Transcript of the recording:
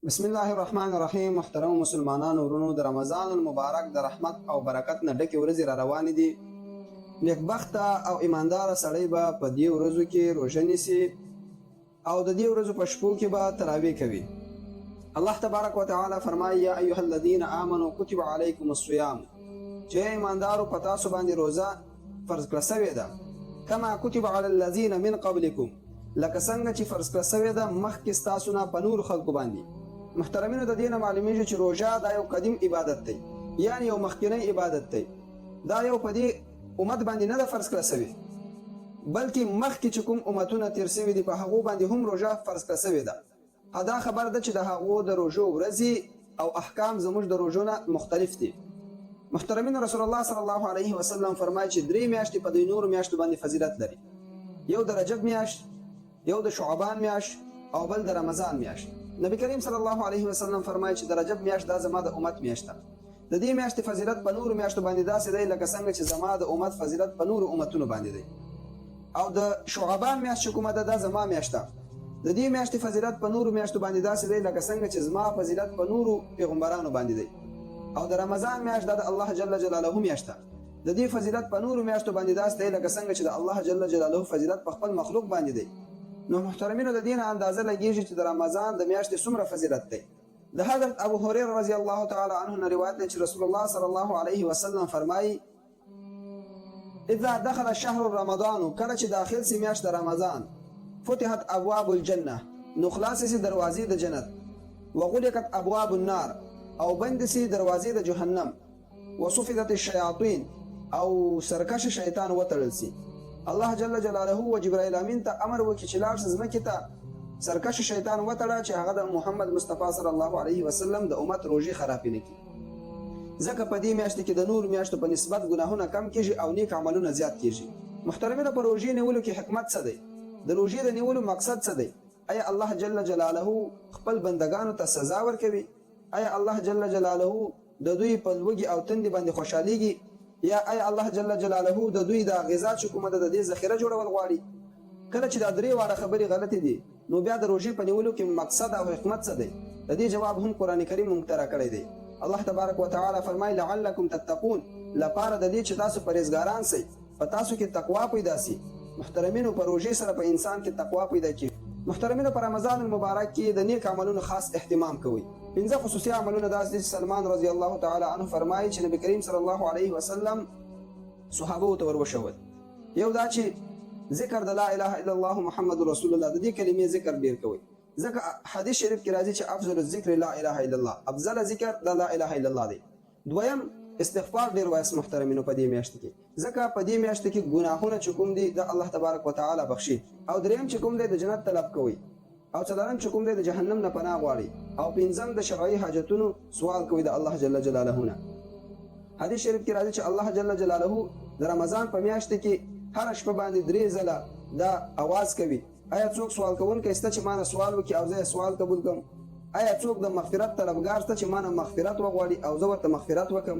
بسم الله الرحمن الرحیم. محترم مسلمانانو ورونو، د رمضان المبارک د رحمت او برکت نه ډکې ورځې را روانې دي. نیکبخته او ایمانداره سړی به په دې ورځو کې روژه نیسي او د دې ورځو په شپو کې به تراویح کوي. الله تبارک وتعالی فرمایي: یا ایها الذین آمنو کتب علیکم الصیام، چې ای ایماندارو، په تاسو باندې روزه فرض کړه سوې ده، کما کتب علی الذین من قبلکم، لکه څنګه چې فرض کړه سوې ده مخکې ستاسو نه په نورو خلکو باندې. محترمینو، د دې نه معلومیږي چې روژه دا یو قدیم عبادت دی، یعنی یو مخکنی عبادت دی. دا یو په دې امت باندې نه ده فرض کړه سوې، بلکې مخکې چې کوم امتونه تیر سوي دي، په هغو باندې هم روژه فرض کړه سوې ده. دا خبره ده چې د هغو د روژو ورځې او احکام زموږ د روژو نه مختلف دي. محترمین، رسول الله صلی الله علیه وسلم فرمایي چې درې میاشتې په دوی نورو میاشتو باندې فضیلت لري: یو د رجب میاشت، یو د شعبان میاشت او بل د رمضان میاشت. نبی کریم صلی الله علیه وسلم فرمایي چې د رجب میاشت دا زما د امت میاشت ده. د دې میاشتې فضیلت په نورو میاشتو باندې داسې دی لکه څنګه چې زما د امت فضیلت په نورو امتونو باندې دی. او د شعبان میاشت چې کومه ده، دا زما میاشت ده. د دې میاشتې فضیلت په نورو میاشتو باندې داسې دی لکه څنګه چې زما فضیلت په نورو پیغمبرانو باندې دی. او د رمضان میاشت دا د الله جل جلاله میاشت ده. د دې فضیلت په نورو میاشتو باندې داسې دی لکه څنګه چې د الله جل جلاله فضیلت په خپل مخلوق باندې دی. نو محترمینو، د دې نه اندازه لګیږي چې د رمضان د میاشتې څومره فضیلت دی. د حضرت ابو هريره رضی الله تعالی عنه نه روایت دی چې رسول الله صلی الله علیه وسلم فرمایي: اذا دخل شهر رمضان، کله چې داخل سي میاشت د رمضان، فتحت ابواب الجنه، نو خلاص سي دروازې د جنت، وغلقت ابواب النار، او بند سي دروازې د جهنم، وصفدت الشیاطین، او سرکش شیطان وتړل سي. الله جل جلاله و جبرائیل امین ته امر وکړي چې لاړ سه ځمکې ته، سرکش شیطان وتړه چې هغه د محمد مصطفی صلی الله علیه وسلم د امت روژې خرابې نه کړي، ځکه په دې میاشت کې د نورو میاشتو په نسبت ګناهونه کم کیږي او نیک عملونه زیات کیږي. محترمینو، په روژې نیولو کې حکمت څه دی؟ د روژې د نیولو مقصد څه دی؟ ایا الله جل جلاله خپل بندگانو ته سزا ورکوي؟ ایا الله جل جلاله د دوی په لوږې او تندې باندې خوشحالېږي؟ یا ایا الله جل جلاله د دوی دا غذا چې کومه ده، د دې ذخیره جوړول غواړي؟ کله چې دا درې واړه خبرې غلطې دي، نو بیا د روژې په نیولو کې مقصد او حکمت څه دی؟ د دې جواب هم قرآن کریم مونږ ته راکړی دی. الله تبارک وتعالی فرمایي: لعلکم تتقون، لپاره د دې چې تاسو پرهېزګاران سئ، په تاسو کې تقوا پیدا سي. محترمینو، په روژې سره په انسان کې تقوا پیدا کیږي. محترمینو، په رمضان المبارک کې د نیک عملونو خاص اهتمام کوئ. پنځه خصوصي عملونه داسې دي چې سلمان رضی الله تعالی عنه فرمایي چې نبی کریم صلی الله علیه وسلم صحابه ته وروښول. یو دا چې ذکر د لا اله الا الله محمد رسول الله، د دې کلمې ذکر ډیر کوئ، ځکه حدیث شریف کې راځي چې افضل الذکر لا اله الا الله، افضل ذکر د لا اله الا الله دی. دویم، استغفار ډیر وایاست محترمینو په دې میاشت کې، ځکه په دې میاشت کې ګناهونه چې کوم دي، د الله تبارک وتعالی بخښي. او دریم چې کوم دی، د جنت طلب کوئ. او څلورم چې کوم دی، د جهنم نه پناه غواړي. او پنځم، د شرعي حاجتونو سوال کوي د الله جل جلاله نه. حدیث شریف کې راځي چې الله جل جلاله د رمضان په میاشت کې هره شپه باندې درې ځله دا اواز کوي: ایا څوک سوال کوونکی سته چې مانه سوال وکړي او زه یې سوال قبول کړم؟ ایا څوک د مغفرت طلبګار سته چې مانه مغفرت وغواړي او زه ورته مغفرت وکړم؟